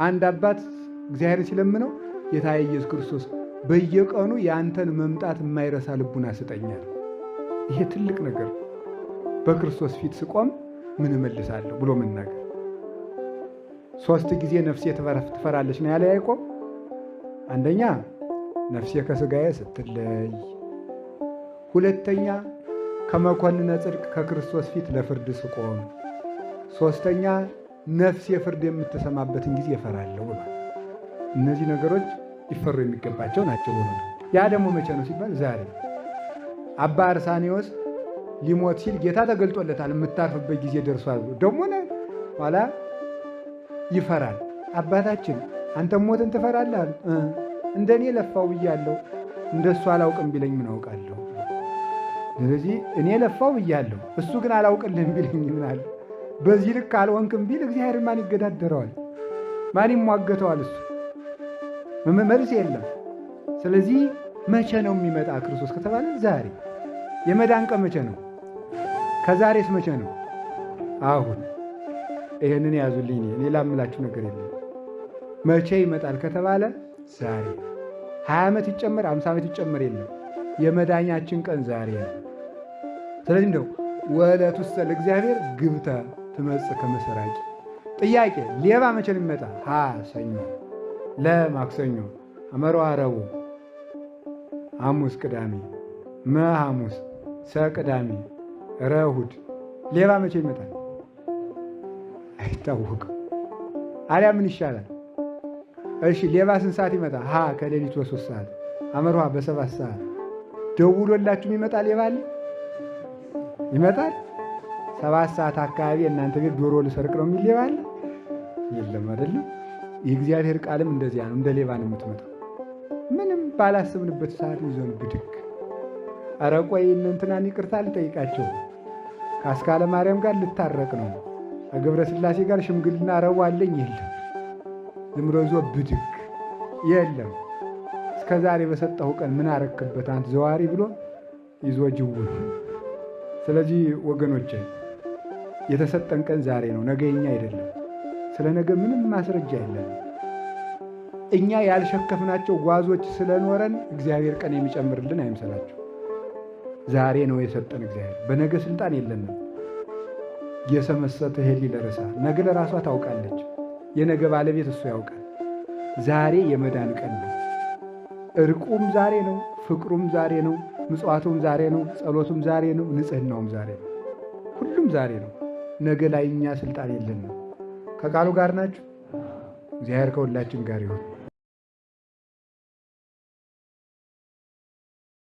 አንድ አባት እግዚአብሔርን ሲለምነው ጌታዬ ኢየሱስ ክርስቶስ በየቀኑ የአንተን መምጣት የማይረሳ ልቡና ስጠኛል። ይሄ ትልቅ ነገር፣ በክርስቶስ ፊት ስቆም ምን እመልሳለሁ ብሎ መናገር። 3 ጊዜ ነፍሴ ትፈራለች ነው ያለ ያዕቆብ። አንደኛ ነፍሴ ከሥጋዬ ስትለይ፣ ሁለተኛ ከመኮንነ ጽድቅ ከክርስቶስ ፊት ለፍርድ ስቆም፣ ሶስተኛ ነፍሴ ፍርድ የምትሰማበትን ጊዜ እፈራለሁ ብሏል። እነዚህ ነገሮች ሊፈሩ የሚገባቸው ናቸው። በእውነቱ ያ ደግሞ መቼ ነው ሲባል ዛሬ። አባ አርሳኔዎስ ሊሞት ሲል ጌታ ተገልጦለታል። የምታርፍበት ጊዜ ደርሷል ብሎ ደግሞ ኋላ ይፈራል። አባታችን አንተ ሞትን ትፈራለህ? እንደኔ ለፋው ብያለሁ፣ እንደሱ አላውቅም ቢለኝ ምን አውቃለሁ? ስለዚህ እኔ ለፋው ብያለሁ፣ እሱ ግን አላውቅልህም ቢለኝ ምን አለ? በዚህ ልክ አልሆንክም ቢል እግዚአብሔር ማን ይገዳደረዋል? ማን ይሟገተዋል? እሱ መልስ የለም። ስለዚህ መቼ ነው የሚመጣ ክርስቶስ ከተባለ ዛሬ። የመዳን ቀን መቼ ነው? ከዛሬስ መቼ ነው? አሁን። ይሄንን ያዙልኝ። እኔ ሌላ የምላችሁ ነገር የለም። መቼ ይመጣል ከተባለ ዛሬ። 20 ዓመት ይጨመር 50 ዓመት ይጨመር የለም። የመዳኛችን ቀን ዛሬ ነው። ስለዚህ እንደው ወዕለቱሰ ለእግዚአብሔር ግብተ ትመጽእ ከመ ሰራቂ። ጥያቄ ሌባ መቼ ነው የሚመጣ? ሀ ሰኞ፣ ለ ማክሰኞ፣ አመሮ ረቡዕ፣ ሐሙስ ቅዳሜ፣ መ ሐሙስ፣ ሰ ቅዳሜ፣ ረ እሑድ። ሌባ መቼ ይመጣል? አይታወቅም። አሊያ ምን ይሻላል? እሺ ሌባ ስንት ሰዓት ይመጣል? ሀ ከሌሊቱ በ3 ሰዓት፣ አመርሃ በ7 ሰዓት። ደውሎላችሁ የሚመጣ ሌባ አለ? ይመጣል? 7 ሰዓት አካባቢ እናንተ ቤት ዶሮ ልሰርቅ ነው የሚል ሌባ አለ? የለም አይደለም። የእግዚአብሔር ቃልም እንደዚያ ነው። እንደ ሌባ ነው የምትመጣው። ምንም ባላሰብንበት ሰዓት ይዞን ብድግ። ኧረ ቆይ እነ እንትናን ይቅርታ ልጠይቃቸው፣ ከአስካለ ማርያም ጋር ልታረቅ ነው፣ ከገብረ ሥላሴ ጋር ሽምግልና ረቡዕ አለኝ። የለም ዝም ብሎ ይዞ ብድግ። የለም እስከ ዛሬ በሰጠሁ ቀን ምን አረክበት አንተ ዘዋሪ ብሎ ይዞ ጅው። ስለዚህ ወገኖቼ የተሰጠን ቀን ዛሬ ነው፣ ነገ የኛ አይደለም። ስለ ነገ ምንም ማስረጃ የለንም። እኛ ያልሸከፍናቸው ጓዞች ስለኖረን እግዚአብሔር ቀን የሚጨምርልን አይምሰላችሁ። ዛሬ ነው የሰጠን እግዚአብሔር። በነገ ስልጣን የለንም። የሰመሰተ ሄሊ ለረሳ ነገ ለራሷ ታውቃለች። የነገ ባለቤት እሱ ያውቃል። ዛሬ የመዳን ቀን ነው። እርቁም ዛሬ ነው፣ ፍቅሩም ዛሬ ነው፣ ምጽዋቱም ዛሬ ነው፣ ጸሎቱም ዛሬ ነው፣ ንጽህናውም ዛሬ ነው። ሁሉም ዛሬ ነው። ነገ ላይ እኛ ስልጣን የለንም። ከቃሉ ጋር ናችሁ። እግዚአብሔር ከሁላችን ጋር ይሁን።